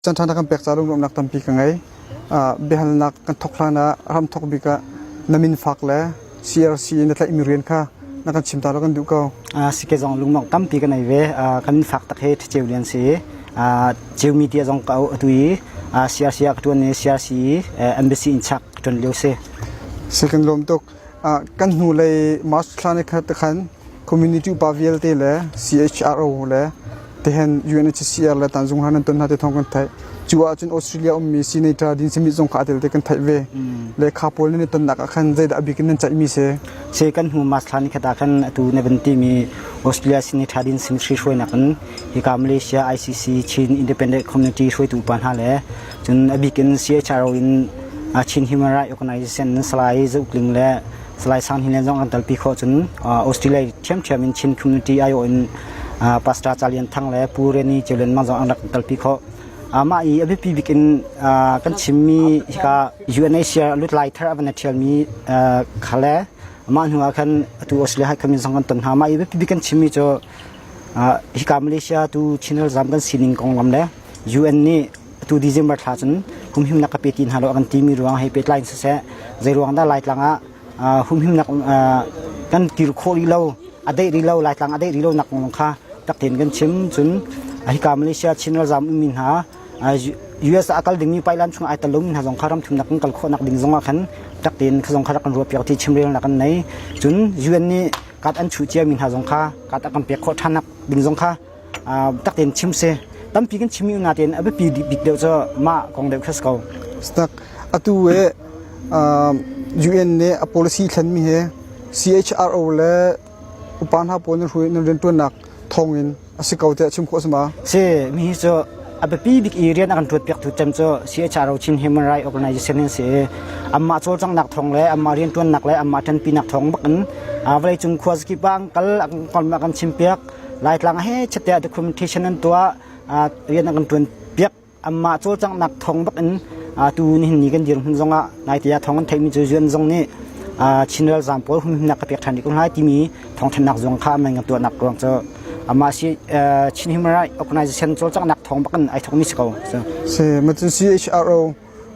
Caanṭha na kan pek caah lunglawmhnak tampi ka ngei. Biahalnak kan thawk hlan ah hramthawk bik ah na min fak le CRC na tlaihmi rian kha na kan chim ta law kan duh ko. Sike zong lungmawng tampi ka nei ve. Kan min fak tak hi Ṭhaceu Lian si. Ceumi tia zong ka auh atu i CRC ah ka ṭuan i CRC embassy in chak ka ṭuan lio si. Si kan lawm tuk. Kan hnulei March thla ni khat khan community upa vialte le CHRO le tihen UNHCR le Tanzung han an ton hna te thawng kan theih. Cu ahcun Australia ummi Senator Dean Smith zong kha a tel te kan theih ve. Le kha pawl nan i tonnak ah khan zeidah a bik in nan ceihmi si? Si kan hnu March thla ni khat ah khan atu na van timi Australia Senator Dean Smith hruainak in hika Malaysia ICC Chin Independent Community hruaitu upa hna le cun a bik in CHRO in Chin Human Rights Organization Salai Za Uk Ling le Salai Sang Hnin Lian zong kan telpi khawh cun Australia ṭhiamṭhiam in Chin Community aiawh in Pastor Ca Lian Thang le Pu Reni Ceu Lian Mang zong an rak telpi khawh. Mah i a biapi bik in kan chimmi hika UNHCR lutlai thar a van ṭhialmi kha le mah hnu ah khan atu Australia High Commission zong kan ton hna. Mah i biapi bik kan chimmi cu hika Malaysia tu Chin ralzaam kan sining konglam le UN nih atu December thla cun humhimnak ka pe ti hna lo a kan timi ruang he pehtlai in siseh zei ruang dah Laitlang ah humhimnak kan kir khawh rih lo a deih rih lo Laitlang a deih rih lo nak kong kha tak tein kan chim cun hika Malaysia Chin ralzaam ummi hna US ah a kal dingmi pailan chung ai tel lomi hna zong kha ram thumnak kan kal khawhnak ding zong ah khan tak tein kha zong kha rak kan ruahpiak ti chimrelnak kan nei cun UN nih kat an chuh ciami hna zong kha kat a kan pek khawh ṭhannak ding zong kha tak tein chim si tampi kan chimmi natein a biapi bik deuh cu mah kong deuh kha si ko Stak atu e UN nih a policy thlenmi he CHRO le upa hna pawl nan hruai nan rianṭuannak thawngin a si ko tiah chim khawh a si ma? Si mi hi cu a biapi bik i rian a kan ṭuat piaktu cem cu CHRO Chin Human Rights Organization an si i anmah cawlcanghnak thawng le anmah rianṭuannak le anmah ṭanpinak thawng bak in vawleicung khuazakip ah an kal an kan chimpiak Laitlang he chiatiah documentation an tuah rian an kan ṭuan piak anmah cawlcanghnak thawng bak in tu nihin ni kan dirhmun zong ah naite ah thawng kan theihmi cu UN zong nih Chin ralzaam pawl humhimnak ka pek ṭhan rih ko lai timi thawngthanhnak zong kha an kan tuahnak ruang cu amah si Chin Human Rights Organization cawlcanghnak thawng bak in ai thawkmi si ko. Si macun CHRO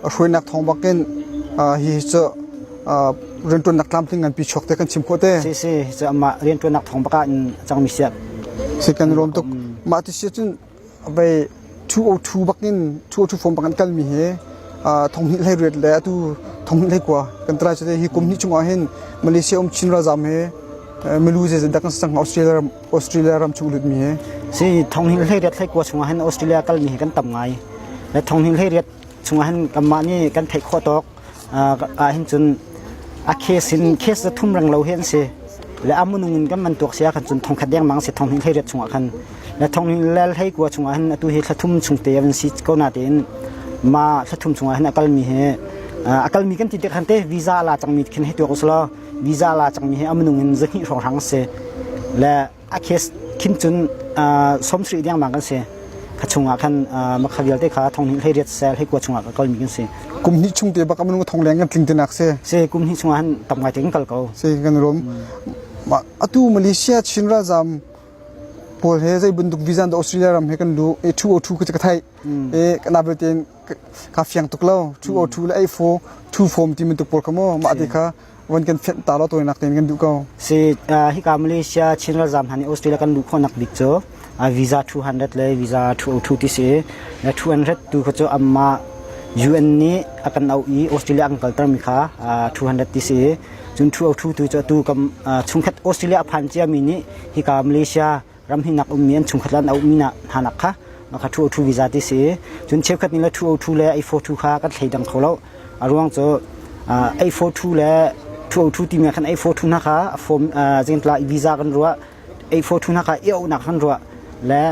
a hruainak thawng bak in hi cu rianṭuannak tlamtling nganpi chuak te kan chim khawh te. Si si cu amah rianṭuannak thawng bak ah in cangmi si. Si kan lawm tuk. Mah ti si cun vei 202 bak in 202 form bak an kalmi hi thonghnih hlei riat le atu thonghnih hlei kua kan try cu hi kum hnih chungah hin Malaysia um Chin ralzam he milu zeizat dak kan si cang Australia ram Australia ram chung lutmi he si thonghnih hlei riat hlei kua chungah hin Australia kalmi hi kan tam ngai le thonghnih hlei riat chungah hin kanmah nih kan theih khawh tawk ah hin cun a case in case za thum reng lo hi an si le a munung in kan man tuak sia khan cun thongkhat dengmang si thong hnih hlei riat chungah khan le thong hnih le hlei kua chungah hin atu hi thla thum chung te an si ko na tein ma thla thum chungah hin a kalmi hi a kalmi kan ti te khan te visa la cangmi khin hei tuak uslo visa la cangmi hi a minung in zahnih hrawng hrang si le a case khin cun sawmsarih dengmang kan si kha chungah khan makha vialte kha thong hnih hlei riat sel hei kua chungah ka kalmi kan si kum hnih chung te bak amanu thong leng kan tling tinak si si kum hnih chungah han tam ngai te kan kal ko si kan rom atu Malaysia Chin ralzam pawl he zei bantuk visa da Australia ram he kan lu e 202 ka ka thai e kana belte ka fiang tuk lo 202 le 84 2 form ti bantuk pawl kha mo mah te kha van kan fenh ta lo tawinak tein kan duh ko. Si hika Malaysia Chin ralzaam hna nih Australia kan luh khawhnak bik cu visa 200 le visa 202 ti si. 200 tu kha cu amma UN nih a kan auh i Australia an kalter mi kha 200 ti si. Cun 202 tu cu atu kam chungkhat Australia a phan ciami nih hika Malaysia ramhnak ummi an chungkhat le an auhmi hna nak kha kha 202 visa ti si. Cun cheukhat nih le 202 le 842 kha kan thleidang kho lo. A ruang cu 842 le 202 timi ah khan 842 hna kha a form zingtla visa kan ruah 842 hna kha i auhnak kan ruah le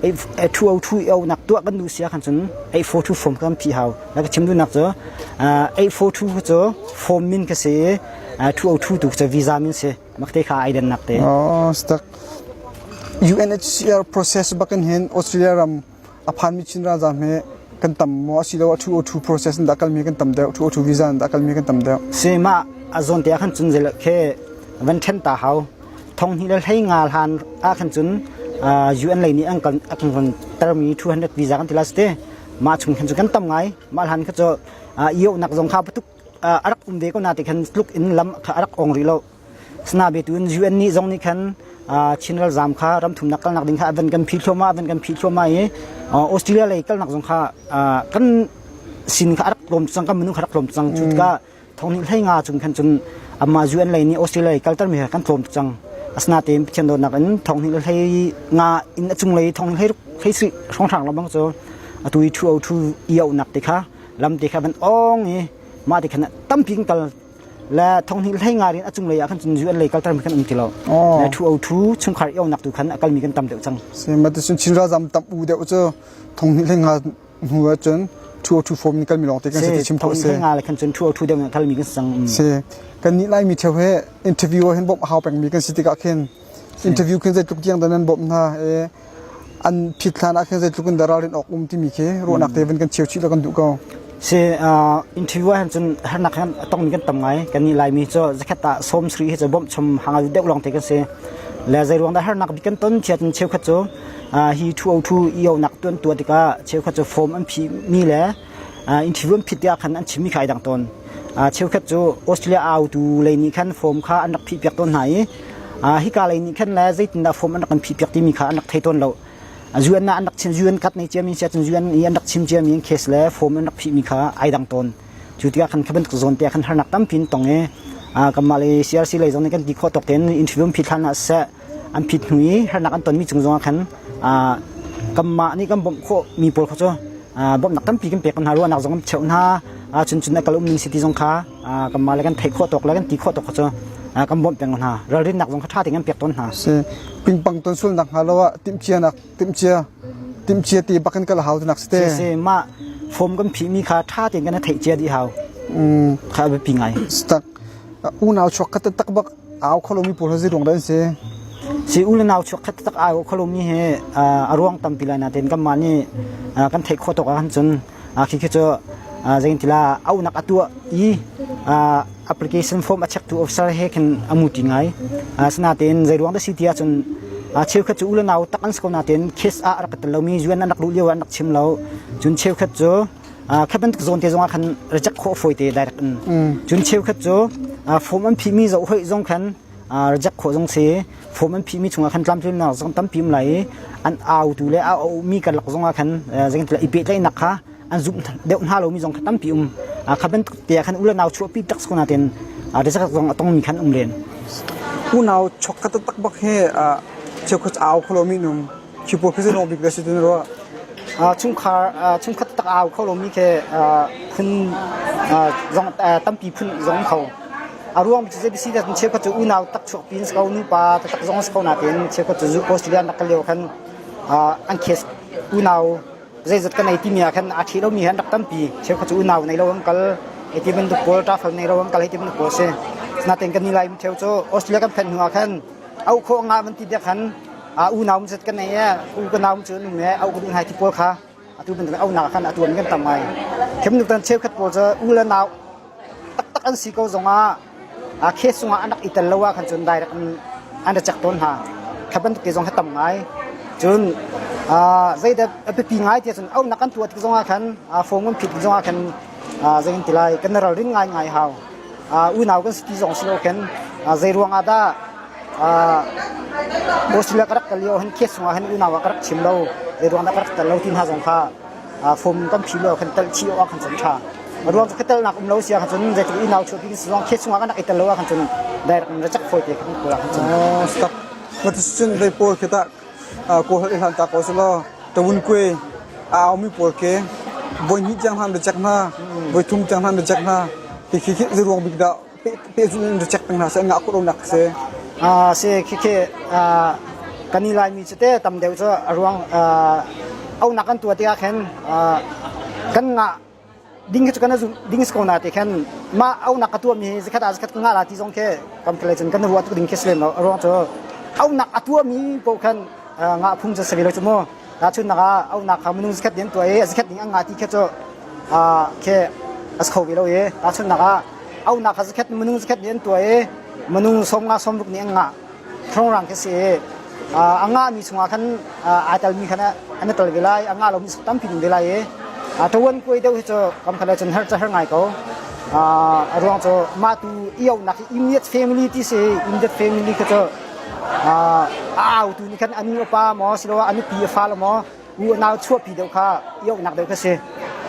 202 i auhnak tuah kan duh si ah khan cun 842 form kan phih hau. Na ka chim duhnak cu 842 cu form min ka si 202 tu cu visa min si. Makte kha ai dannak te. Oh, stak. UNHCR process bakin hin Australia ram a phanmi Chin ralzaam hi kan tam maw asiloah 202 process in dah kalmi kan tam deuh 202 visa in dah kalmi kan tam deuh Si mah a zawn te ah khan cun zei khe van ṭhen ta hau thong hnih le hlei nga hlan ah khan cun UN lei nih an kan a kan termi 200 visa kan ti la te. Mah chung khan cu kan tam ngai. Mah hlan kha cu ionak zong kha patuk a rak um ve ko na ti khan tluk in lam kha a rak ong rih lo. Sinabe tu in UN nih zong nih khan Chin ralzaam kha ramthumnak kalnak ding kha a van kan phih thluahmah a van kan phih thluahmah i Australia lei kalnak zong kha kan sin kha a rak tlawm cang kan minung kha rak tlawm cang cu tikah thonghnih hlei nga chung khan cun amah UN lei nih Australia lei kalter mi kan tlawm cang. Asinain Pathian dawtnak in thonghnih le hlei nga in a cunglei thonghnih hlei hlei sarih hrawnghrang lengmang cu atu i 202 i auhnak te kha lam te kha van ong i mah te khan tampi kan kal le thonghnih hlei nga rin a cunglei ah khan cun UN lei kalter mi kan um ti lo. Le 202 chungkhar i auhnak tu khan a kalmi kan tam deuh cang. Matusun Chin ralzam tam u deuh cu thonghnih hlei nga hnu ahcun 202 form in kalmi lawng te kan si ti chim khawh si. Nga le khan cun 202 deuh kalmi kan sang. Si. Kan nih Laimi theo he interview hin bawmh hau pengmi kan si tikah khin interview khin zeitluk tiang dah nan bawmh hna e an phit hlan ah khin zeitluk in dah ralrin awk um timi khi ruahnak te van kan cheu chih la kan duh ko. Si interview ah cun harnak han tongmi kan tam ngai. Kan nih Laimi cu zakhat ah sawm sri hi cu bawmh chom hanga deuh lawng te kan si. Le zei ruang dah harnak bik kan ton chia cun cheukhat cu hi 202 io-nak tuan tuah tikah cheukhat cu form an phihmi le interview an phit tikah khan an chimmi kha ai dang tawn. Cheukhat cu Australia autu lei nih khan form kha an rak phihpiak tawn hna i hika lei nih khan le zeitindah form an rak kan phihpiak timi kha an rak thei tawn lo. UN ah an rak chim UN kat nei ciami sia cun UN i an rak chim ciami case le form an rak phihmi kha ai dang tawn. Cu tikah khan kha bantuk zawn te ah khan harnak tampi in tong i kanmah lei CRC lei zong nih kan ti khawh tawk tein interview an phit hlan ah siseh an phit hnu i harnak an tonmi cung zongah khan kanmah nih kan bawmh khawhmi pawl kha cu bawmhnak tampi kan pek hna ruahnak zong kan cheuh hna cun cun a kal um ning si ti zong kha kanmah le kan theih khawh tawk le kan ti khawh tawk kha cu kan bawmh peng hna ralrinnak zong kha ṭha tein kan pek tawn hna. Si pingpang ton sulnak hnga lo ah timhcianak timhcia timhcia ti bakin kal hau nak si te. Si mah form kan phihmi kha ṭha tein kan theih cia dih hau. Kha a biapi ngai. Tak unau chuak kha tak bak au kho lomi pawl hi zei ruang dah an si? Si u le nau chuak khat tak au kho lomi hi a ruang tampi lai nain kanmah nih kan theih khawh tawk ahkhan cun khi khi cu zeintila aunak a tuah i application form a checktu officer he khin a muti ngai. Asinain zei ruang dah si ti ahcun cheukhat cu u le nau tak an si ko nain case ah a rak tel lomi UN an rak luh lio ah an rak chim lo. Cun cheukhat cu kha bantuk zawn te zongah khan reject khawh fawi te direct in cun cheukhat cu form an phihmi zoh hoih zong khan reject khawh zong si form an phihmi chungah khan tlamtlinnak zong tampi um lai i an autu le a mi karlak zongah khan zeitin i pehtlaihnak kha an zumh deuh hna lomi zong kha tampi um kha bantuk te ah khan u le nau chuahpi tak si ko nain reject zong a tongmi khan um len unau chok kha tak bak he cheukhat au kho lomi num Khi pawl khi zei bik si tin ruah? Chungkhar chungkhat tak au kho lomi khi phun zong tampi phun zong kho. A ruang cu zei si dah cheukhat cu unau tak chuak pin si ko nupa taktak zong si ko nain cheukhat cu Australia nak kal lio khan an case unau zeizat kan ei timi ah khan aa ṭhi lomi han rak tampi cheukhat cu unau nei lo an kal hei ti bantuk pawl ṭafal nei lo an kal hei ti bantuk pawl si. Nain kan ni lai theu cu Australia kan phanh hnu ah khan au khawh nga van ti bia khan a unau zat kan nei e u ka nau cu an um e au ka duh hai ti pawl kha atu bantuk au nak khan atuan kan tam ngai khem nuk tan cheukhat pawl cu u le nau taktak an si ko zongah a case chungah an rak i tel lo ah khan cun direct in an ra check tawn hna kha bantuk te zong kha tam ngai cun zeidah a biapi ngai ti cun au nak kan tuah tik zongah khan phone kan phit zongah khan zei kan ti lai kan ralrin ngai ngai hau unau kan si ti zong si lo khin zei ruangah dah Australia ka rak kal lio hin case chungah hin unau ah ka rak chim lo zei ruang dah ka rak tel lo ti hna zong kha form kan phi lo khan tel chih awk khan cun ṭha ruang cu ka telnak um lo sia khan cun zeitluk unau chuahpi si zong case chungah kan rak i tel lo ah khan cun direct in reject fawi te khan kawl ah khan cun stop cun vei pawl khi tah kawl holh i hlan ta ko selaw tawun kwe a aumi pawl ke voi hnih tiang hlan reject hna voi thum tiang hlan reject hna ti khi khi zei ruang bik dah pehzulh in reject peng hna seh ngah khawh lonak si. Si khi kan i Laimi cu te tam deuh cu a ruang aunak kan tuah tikah khin kan ngah ding cu kan zumh ding si ko na ti khin mah aunak ka tuahmi hi zakhat ah zakhat ka ngah la ti zong khi kam khalei cun kan ruah tuk ding khi si lem lo a ruang cu aunak a tuahmi paoh khan ngah phung cu si ve lo cu mu Tahchunhnak ah auhnak kha minung zakhat nih an tuah i a zakhat ning an ngah ti khi cu khi a si kho ve lo i tahchunhnak ah auhnak kha zakhat minung zakhat nih an tuah i minung 50 60 nih an ngah thongrang khi si i a ngahmi chungah khan aa telmi khan an i tel ve lai a ngah lomi tampi um ve lai i Ṭawan kuai deuh hi cu kam khat le cun har cu har ngai ko. A ruang cu mah tu ionak hi immediate family ti si immediate family kha cu a autu nih khan a nu a pa maw siloah a nupi a fale maw u a nau chuahpi deuh kha ionak deuh kha si.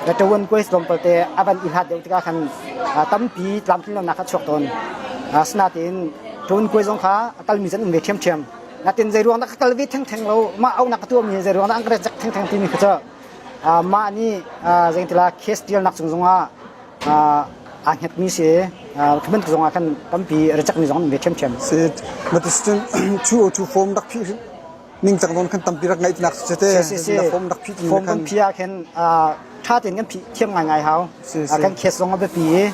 Le ṭawan kuai tlawmpal te a van i hlat deuh tikah khan tampi tlamtlin lonak kha chuak tawn. Asinain ṭawan kuai zong kha a kalmi cu an um ve ṭhiamṭhiam. Natin zei ruang dah ka kal ve thengtheng lo mah aunak ka tuahmi zei ruang dah an ka reject thengtheng timi kha cu mah nih zeitila case tialnak cung zongah aa hngetmi si khi bantuk zongah khan tampi reject mi zong an ve ṭhiamṭhiam. Si but cun 202 form rak phih ningcang zong khan tampi rak ngaih tinak si te si form rak phih form kan phih ah khin ṭha tein kan phih thiam ngaingai hau kan case zong a biapi i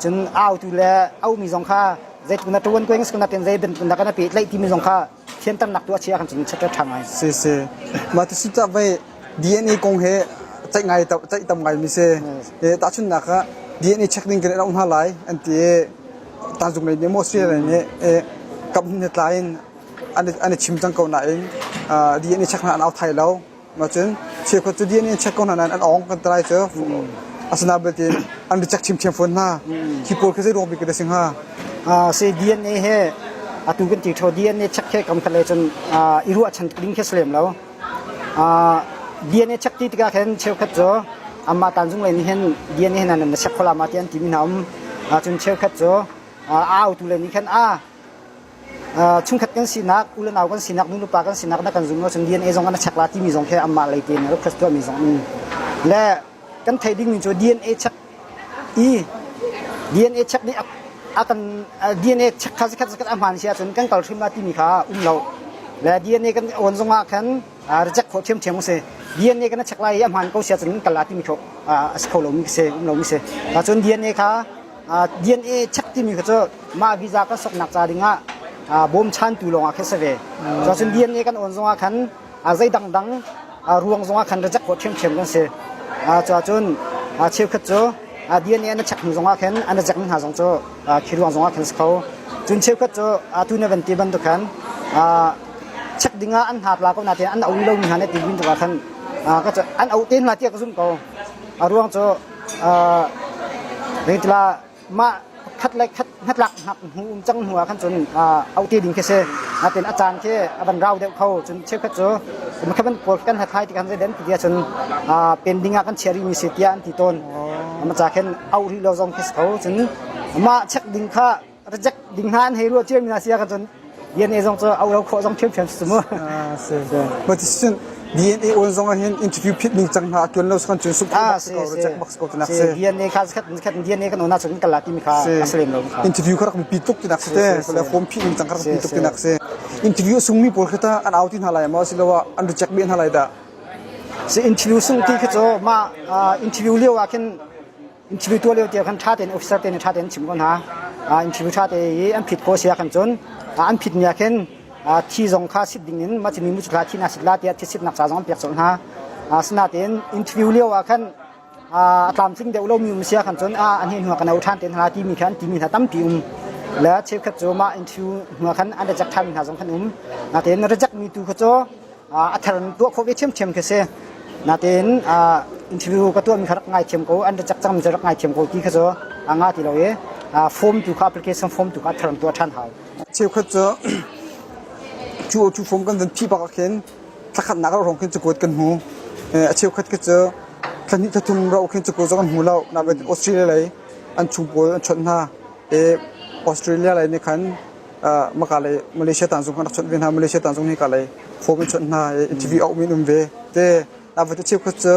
cun autu le aumi zong kha zeitluk na ṭuan ko na ten zei bantuk na kana pe tlaih timi zong kha thianternak tu a chia kan cun chat ṭha ngai. Si si. Mah ti si vei DNA kong he ceih ngai ceih tam ngai mi si. E tahchunnak ah DNA check ding kan in hna lai an ti i tanzung lei nih maw Australia lei nih e kap hnin tlai in an an i chim cang ko nain DNA check hna an au thai lo. Cun cheukhat cu DNA check ko hna nain an awng kan talai cu asinain belte an reject ṭhiamṭhiam fawn hna. Khi pawl khi zei ruang bik in a si hnga? Si DNA he atu kan ti ṭho DNA check he kam khat le cun i ruahchan ding khi si lem lo. DNA check ti tikah khin cheukhat cu amah tanzung lei nih hin DNA hin nan check kho la ma ti an timi hna um. Cun cheukhat cu a autu le nih khan a Chungkhat kan sinak, u le nau kan sinak, nu le pa kan sinak na kan zum lo cun DNA zong an check la timi zong khi amah lei tein request tuahmi zong um. Le kan theih dingmi cu DNA check i DNA check nih a kan DNA check kha zakhat zakhat a hmaan si ahcun kan kal hrim la timi kha um lo. Le DNA kan awn zong ah khan reject khawh ṭhiamṭhiam a si. DNA kan check lai i a hmaan ko si ahcun kan kal la timi kho a si kho lomi si, um lomi si. Cun DNA kha DNA check timi kha cu mah visa kan soknak ca dingah bawmchantu lawngah khin si ve. Cun DNA kan awn zongah khan zei dangdang ruang zongah khan reject khawh ṭhiamṭhiam kan si. Cuahcun cheukhat cu DNA an check hnu zongah khin an reject hna zong cu khi ruang zongah khin si kho. Cun cheukhat cu atu na van ti bantuk khan check dingah an hna tla ko nain an au lomi hna na ti bantuk ah khan an au te hna tiah ka zumh ko. A ruang cu Zeitila mah khat le khat hnatlak hnak hnu um cang hnu ah khan cun auh te ding khi si. Natin a caan khi a van rau deuh kho. Cun cheukhat cu kha ban pawl kan hlathlai tikhan zei den ti ah cun pending ah kan chiah rihmi si tiah an ti tawn. Ama ca khin auh rih lo zong khi si kho. Cun mah check ding kha reject ding hna an hei ruah cia mi hna si ah cun DNA zong cu au lo khawh zong ṭhiamṭhiam si mu. Si. But cun DNA on zong ah hin interview phit ning cang hna atuan lo kan cun suk bak ko reject bak ko tinak si. DNA kha khat khat DNA kan ona cun kala timi kha aslem lo kha. Interview kha rak pi tuk tinak si te. Le form phit ning cang kha rak pi tuk tinak si. Interview sung mi pawl kha ta an au ti hna lai ma siloah an reject beh hna lai dah. Si interview sung ti kha cu ma interview lio ah khin Interview tuah lio tiah khan ṭha tein officer te nih ṭha tein chim ko hna. Interview ṭha te i an phit khawh si ah khan cun an phit mi ah khin thi zong kha sit ding in mah cu mi mu cu thi na sit la tiah thi sitnak ca zong an pek colh hna. Asinain interview lio ah khan a tlamtling deuh lomi um si ah khan cun an hi hnu ah kan au ṭhan te hna timi kha an timi hna tampi um. Le cheukhat cu mah interview hnu ah khan an reject ṭhan mi hna zong khan um. Natein reject mi tu kha cu a thar in tuah khawh ve ṭhiamṭhiam khi si. Natein interview ka tuahmi kha rak ngaithiam ko, an reject cangmi cu rak ngaithiam ko ti kha cu a nga ti lo i form tu kha application form tu kha a thar in tuah ṭhan hau. Cheukhat cu cu cu form kan van phih bak ah khin thlakhatnak rong khin cakuat kan hmu. A cheukhat khi cu thlahnih thlathum ro khin cakuat zong an hmu lo. Nain Australia lei an chung pawl an chawnh hna. I Australia lei nih khan maka lei Malaysia tanzung kan rak chawnh ve hna Malaysia tanzung nih ka lei form in chawnh hna i interview a um in um ve te na va cheukhat cu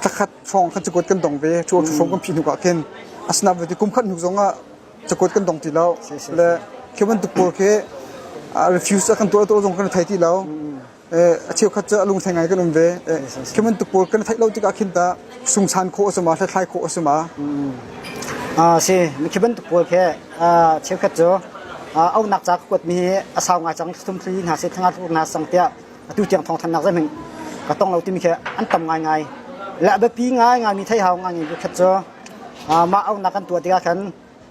thlakhat hrawng khan cakuat kan dong ve chu form kan phih hnu ah khin asina va ti kum khat hnu zong ah cakuat kan dong ti lo le khi bantuk pawl khi refuse a kan tuah tuah zong kan thei ti lo a cheukhat cu a lungthei ngai kan um ve. Khi bantuk pawl kan theih lo tikah khin ta sungsan khawh a si ma, hlathlai khawh a si ma? Si, khi bantuk pawl khi cheukhat cu aunak ca ka kuatmi hi a sau ngai cang thum thli hna se thanga tluk hna sang tiah atu tiang thawng thannak zeihmanh ka tong lo timi khi an tam ngaingai. Le a biapi ngaingai mi thei hau ngaingai khat cu mah aunak kan tuah tikah khan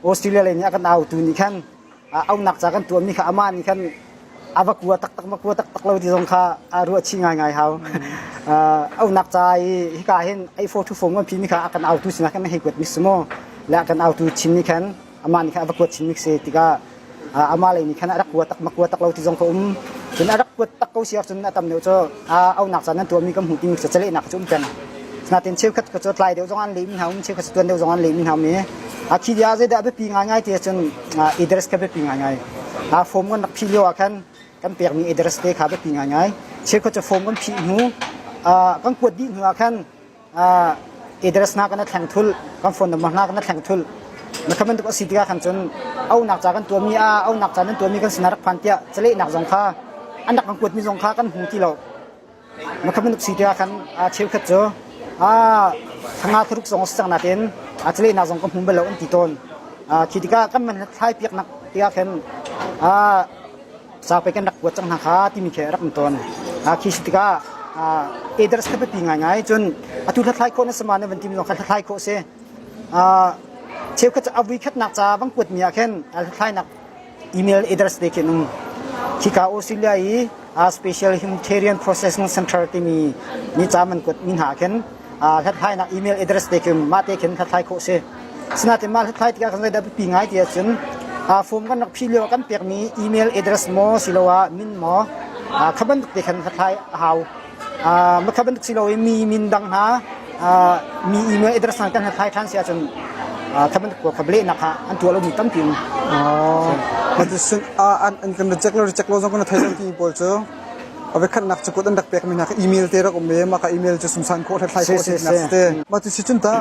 Australia lei nih a kan autu nih khan aunak ca kan tuahmi kha amah nih khan A va kua taktak ma kua taktak lo ti zong kha a ruah chih ngaingai hau. Aunak ca i hika hin 8424 kan phimi kha a kan autu sinah khan hei kuat mi si maw? Le a kan autu chin nih khan amah nih khan a va kuat chin mi si tikah amah lei nih khan a rak kuat tak ma kuat tak lo ti zong ka um. Cun a rak kuat tak ko si ahcun a tam deuh cu aunak ca nan tuahmi kan hmuh timi cu calehnak cu um peng. Natin cheukhat cu tlai deuh zong an lehmi hna um, cheukhat cu tuan deuh zong an lehmi hna um i a khi dia zeidah a biapi ngaingai ti ahcun address kha biapi ngaingai. A form kan rak phih lio ah khan kan pekmi address te kha biapi ngaingai. Cheukhat cu form kan phih hnu kan kuat dih hnu ah khan address hna kan thleng thul, kan phone number hna kan thleng thul. Na kha bantuk a si tikah khan cun aunak ca kan tuahmi a aunak ca nan tuahmi kan sinah rak phan tiah calehnak zong kha an rak kan kuatmi zong kha kan hmu ti lo. Na kha bantuk si tikah khan cheukhat cu thanga thuruk zong a si cang nain a calehnak zong ka hmu bal lo an ti tawn. Khi tikah kan man thlai piaknak tikah khan saupi kan rak kuat cang hna kha timi khi a rak um tawn. Khi si tikah address kha biapi ngaingai cun atu hlathlai khawh na sama na van timi zong kha hlathlai khawh si. Cheukhat cu a vui khatnak ca van kuatmi ah khin hlathlainak email address te khi an um. Khika Australia i Special Humanitarian Processing Center timi ni ca man kuat mi hna khin hlathlainak email address te khi mah te khin hlathlai khawh si. Sinain mah hlathlai tikah kan zeidah biapi ngai ti ahcun form kan rak phih lio kan pekmi email address maw siloah min maw kha bantuk te khan hlathlai a hau. Mah kha bantuk si loin mi min dang hna mi email address hna kan hlathlai ṭhan si ahcun kha bantuk pawl kha lehnak kha an tuah lomi tampi um. An kan reject lo reject lo zong kan thei lo ti pawl cu a vekhatnak cu kut an rak pekmi hna kha email te rak um i mah ka email cu sumsan khawh hlathlai khawh si nak te. Mah ti si cun tah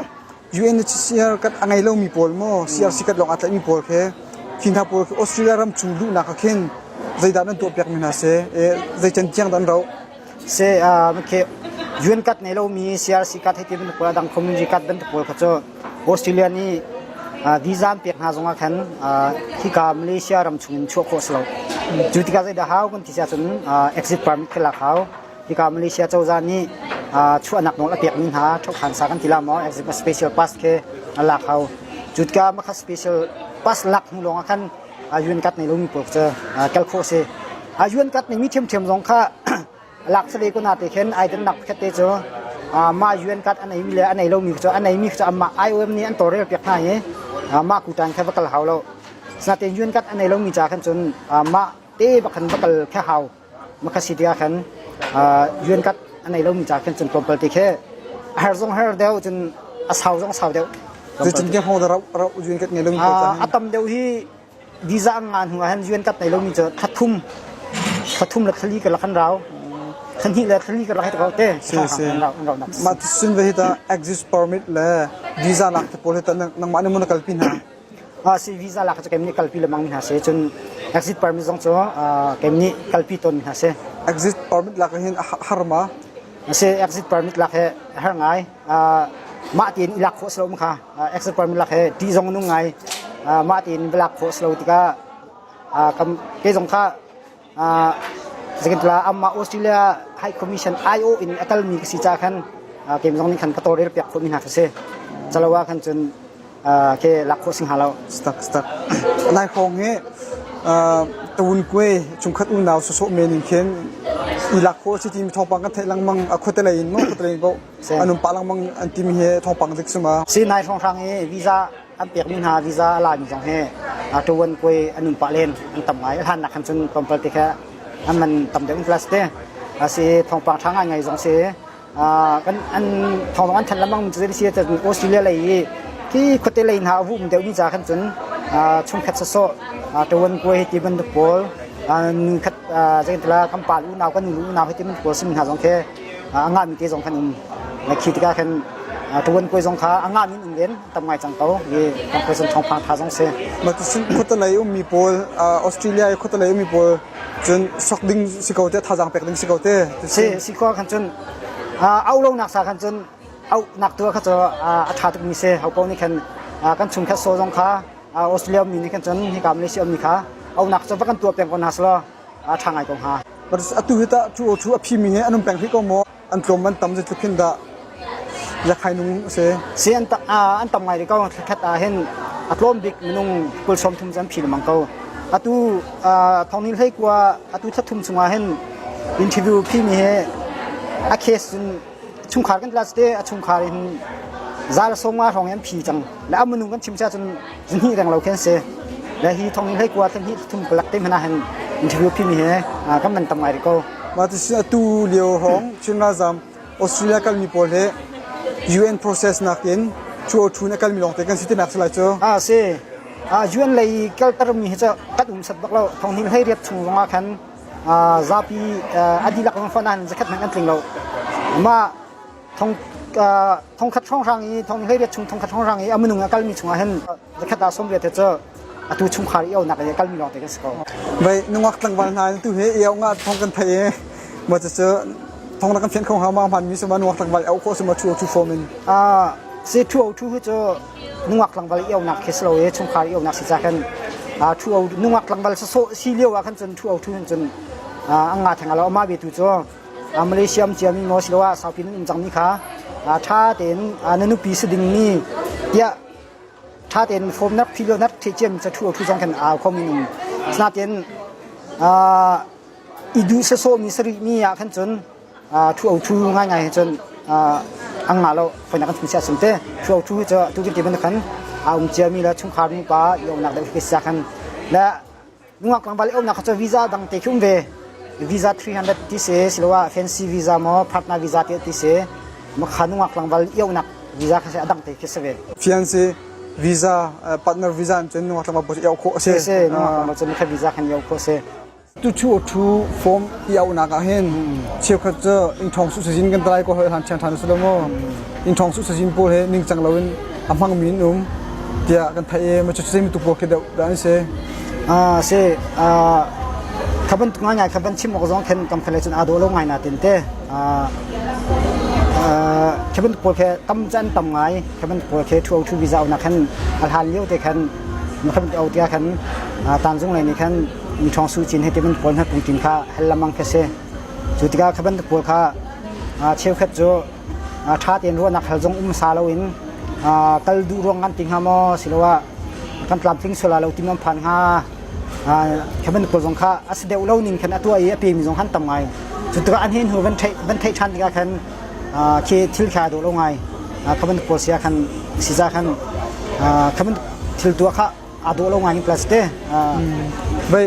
UNHCR kat a ngei lomi pawl maw CRC kat lawng aa tlaihmi pawl khi khi hna pawl khi Australia ram chung luhnak ah khin zeidah nan tuahpiakmi hna si zei can tiang dah an rauh Se khi UN kat nei lomi CRC kat hei ti bantuk pawl adang community kat bantuk pawl kha cu Australia nih visa an pek hna zongah khan hika Malaysia ram chungin chuah khawh si lo. Cu tikah zeidah hau kan ti si ahcun exit permit khi lak hau. Hika Malaysia cozah nih chuahnak nawl a pekmi hna ṭhokhan sa kan ti la maw special pass khi a lak hau. Cu tikah mah kha special pass lak hnu lawng ah khan UN kat nei lomi pawl cu kal khawh si. UN kat neimi ṭhiamṭhiam zong kha lak sale ko na te khin ai dannak pakhat te cu mah UN kat an eimi le an ei lomi cu an eimi cu amah IOM nih an tawlrel piak hna i mah kutan kha va kal hau lo. Sinain UN kat an ei lomi ca khan cun mah te bak khan va kal kha hau. Maka si tikah khan UN kat a nei lomi ca khin cun tlawmpal te khi a har zong har deuh cun a sau zong sau deuh. Cun ke hong rau rau UN kat ngei lomi A tam deuh hi visa an nga hnu ah hin UN kat nei lomi cu thathum thathum le thali ka lakhan rau thahnih le thali ka lak te Si si. Ma sin ve hi ta exit permit le visa lak te pawl hi ta nangmah nih mun kalpi hna. Si visa lak cu keim nih kalpi lengmang mi hna si cun exit permit zong cu keim nih kalpi tawn mi hna si. Exit permit lak hin har ma? Si exit permit lak hi har ngai. Mah tein i lak khawh si lo kha exit permit lak hi ṭih zong nung ngai. Mah tein va lak khawh si lo tikah kei zong kha Zeitintiah amah Australia High Commission IO in a kalmi ka si caah khan keim zong nih khan ka tawlrel piak khawhmi hna kha si. Calo ah khan cun ke lak khawh si hnga lo. Stuck stuck. Nai hrawng hi tawun kue chungkhat unau sawsawh men in khin i lak khawh si timi thawngpang kan theih lengmang a khuate lei in maw khuate lei in paoh an um pah lengmang an timi hi thawngpang zik suma. Si nai hrawng hrang i visa an pekmi hna visa a lami zong hi ṭuan kuai an um pah len an tam ngai a hlannak khan cun tlawmpal te kha an man tam deuh in plus te a si thawngpang ṭha ngai ngai zong si kan an thawng zong an thanh lengmang mi cu si Australia lei i khi khuate lei hna a vum deuh mi ca khan cun chungkhat sawsawh ṭuan kuai hi ti bantuk pawl nu khat zeitila kan pa unau kan nu unau hi ti bantuk pawl simi hna zong khi a ngahmi te zong khan um khi tikah khan ṭuan kuai zong kha a ngahmi in um len tam ngai cang ko i kan khuasun thawngpang tha zong si. Matusin khuatalei ummi pawl Australia i khuatalei ummi pawl cun sok ding si ko te thazaang pek ding si ko te. Si si ko khan cun au lo nak sa khan cun au nak tu kha cu a tha tuk mi si ho ko nih khan kan chung khat so zong kha Australia mi nih khan cun hika Malaysia mi kha au nak cu va kan tuah peng ko hna selaw a ṭha ngai ko hnga. Atu hi tah cu cu a phimi he an um peng rih ko maw? An tlawm an tam zeitluk hin dah yakhai nung a si? Si an an tam ngai rih ko. Thlakhat ah hin a tlawm bik minung kul sawm thum cu an phi lengmang ko. Atu thong hlei kua atu thla thum chungah hin interview phi mi he a case cun chungkhar kan tla te a chungkhar in zal song nga hrawng an phi cang le a minung kan chim sia cun zihnih reng lo khen se le hi thong hlei kua thlan hi thum palak te hmana hin interview phi mi he kan man tam ngai ri ko. Mah ti si atu lio hrawng Chin ralzam Australia kalmi pawl he UN process nakin chu thu na kalmi lawng te kan si ti nak si lai cu. A si. UN lei kalter mi hi cu kan um sat bak lo. Thong hnih hlei riat chung zongah khan zapi a dihlak zong fan an zakhat hmanh an tling lo. Mah thong thongkhat hrawnghrang i thong hlei riat chung thongkhat hrawnghrang i a minung a kalmi chungah hin zakhat ah 80 te cu atu chungkhar i aunak i kalmi lawng te kan si ko. Vai nungak tlangval hna tu he i au nga thong kan thei i ma cu thong na kan fian kho ha ma hman mi suma nungak tlangval au kho suma chu chu form in. Se thu au thu cu nungak tlangval i aunak khi si lo i chungkhar i aunak si ca khan thu au nungak tlangval so si lio ah khan cun thu au thu hin cun ang nga theng alo ama be tu cu Malaysia am ciami maw siloah saupi nan um cangmi kha ṭha tein na nupi si dingmi tiah ṭha tein form nak philo nak theih ciami ca ṭhu ṭhu zong khan au kho min um. Asinain i duh sawsawhmi sarihmi ah khan cun ṭhu o ṭhu ngaingai he cun ang ngah lo foinak kan chim sia sum te ṭhu o ṭhu cu tu kan ti bantuk khan a um ciami le chungkhar nupa i umnak deuh khi sia khan le Nungak tlangval i umnak cu visa dang te khi um ve. Visa 300 ti si, siloah fancy visa maw, partner visa ti ti si. Makha nungak tlangval i auhnak visa kha si a dang te khi si ve. Fiancé visa, partner visa in cun nungak tlangval pawl cu i auh khawh a si. Si, nungak tlangval cu kha visa khan i auh khawh a si. Tu chu thu form i auhnak ah hin cheukhat cu ingthong su sazin kan trai ko hoi han thiang than su lo mu. Ingthong su sazin pawl he ningcang loin a hmangmi an um tiah kan theih i ma cu cu tu pawl khi deuh dah an si. Si kha bantuk ngaingai kha van chim awk zong khin kam kha le cun aa dawh lo ngai na tin te. Kha bantuk pawl khi tam cu an tam ngai. Kha bantuk pawl khi thu thu visa nak khan a hlan lio te khan kha bantuk au tia khan tanzung lei nih khan ṭhawng su cin he ti bantuk pawl hna pungtin kha hal lamang khi si. Cu tikah kha bantuk pawl kha cheukhat cu ṭha tein ruahnak hal zong um sa loin kal duh ruang kan ti hnga maw siloah kan tlamtling sual lo ti an phan hnga kha bantuk pawl zong kha a si deuh lo ning khan a tuah i a pemi zong han tam ngai. Cu tikah an hin hnu van theih van theih ṭhan tikah khan khi thil kha dawh lo ngai. Kha bantuk pawl sia khan siza khan kha bantuk thil tuah kha aa dawh lo ngai in plus te. Vai.